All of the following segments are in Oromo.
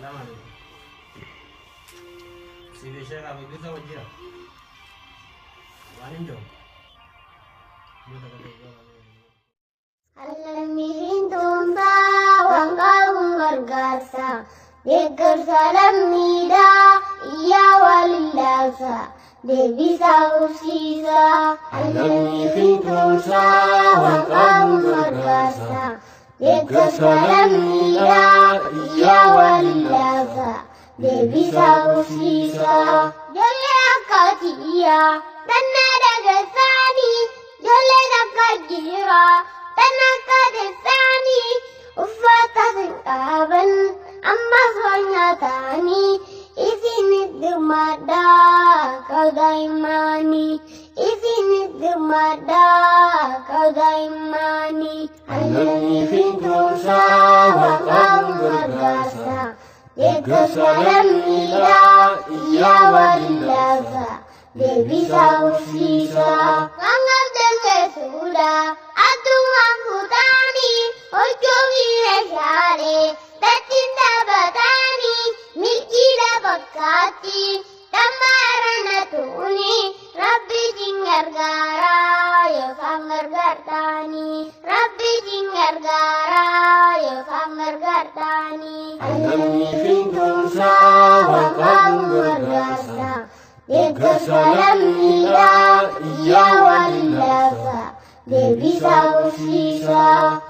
Salaam alaikum. Si sheekh Abdul wajjira. Waan hin jiru. Lammiin tumsaa waan qabuun gargaarsa. Deeggarsa lammiidhaa iyyaa waliin deebisaa hubsiisa. Lammiin tumsaa waan qabuun gargaarsa. Deeggarsa lammiidhaa iyyaa waliin deebisaa hubsiisa. Ijoollee akka kiyyaa tannaa dagarsaanii ijoollee takka jira tan akka teessaanii uffata hin qaban ammas waan nyaatanii isinit dirmadhaa ka'u isinit dirmadhaa ka'u daa'immanii. Lammiin tumsaa waan qabuun gargaarsa. Deeggarsa lammiidhaa iyyaa waliin deebisaa hubsiisa. Waan qabdan keessuudha addunaan kutaanii hojjoofi meeshaalee tattiin taphatanii milkiidha fakkaatti dhammaarana tuuni rabbi sin gargaaraa yookaan gargaartaanii rabbi sin gargaaraa yookaan gargaartaanii. Lammiin tumsaa waan qabuun gargaarsa. Deeggarsa lammiidhaa iyyaa waliin deebisaa hubsiisa.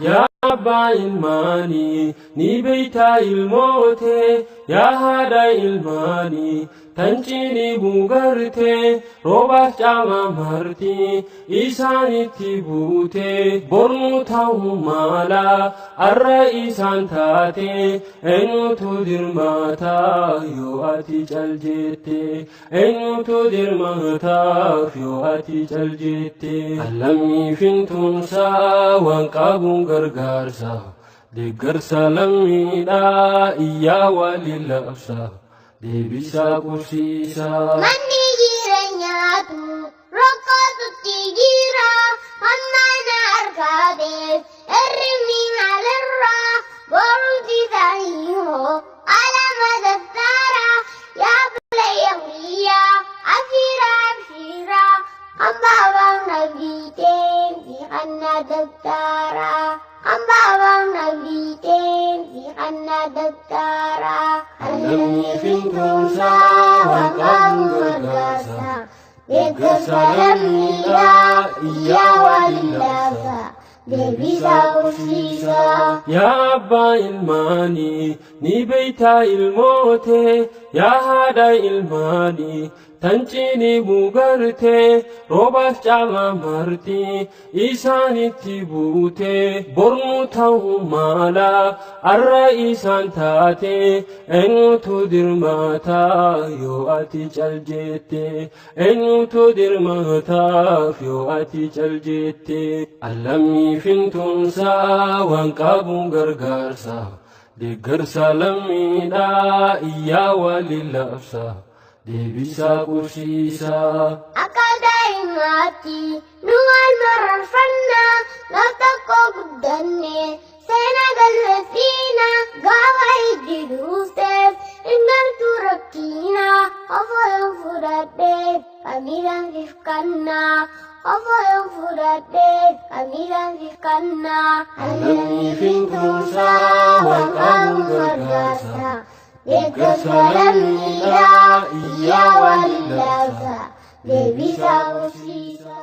Yaa abbaa ilmaanii ni beeytaa ilmootee yaa haadha ilmaanii tancinii buugartee roobaaf caama marti isaanitti buutee bornu ta'uu mala arra isaan taate eenyutu dirmataa yoo ati cal jette eenyutu dirmataaf yoo ati cal jette. Lammiin tumsaa waan qabuun gargaarsa. Deeggarsa lammiidhaa iyyaa waliin labsa deebisaa qubsiisa. Manni jireenyaatu rakkootutti jira hamma argateef hirribni maalirraa borumti isaanii hoo alama daftara yaa bulayya guyyaa asiira abshiira hambaa nabiiteen si kanna daftara hambaa nabiiteen si kanna daftara. Lammiin tumsaa waan qabuun gargaarsa. Deeggarsa lammiidhaa iyyaa waliin deebisaa hubsiisa. Yaa abbaa ilmaanii ni beeytaa ilmootee yaa haadha ilmaanii tancinii buugartee roobaaf caama marti isaanitti buutee bornu ta'uu mala arra isaan taate eenyutu dirmataa yoo ati cal jette eenyutu dirmataaf yoo ati cal jette. Lammiin tumsaa waan qabuun gargaarsa. Deeggarsa lammiidhaa iyyaa waliin labsa deebisaa qubsiisa. Akka daa'imaatti nu wal mararfanna gaaf tokko guddanne seenaa galmeessiina gaafa ijji duufteef hin galtu rakkina ofoon fudhadheef kamiidhaan fifkanna ofoon fudhadheef kamiidhaan fifkanna. Lammiin tumsaa waan qabuun gargaarsa. Deeggarsa lammiidhaa iyyaa waliin deebisaa hubsiisa.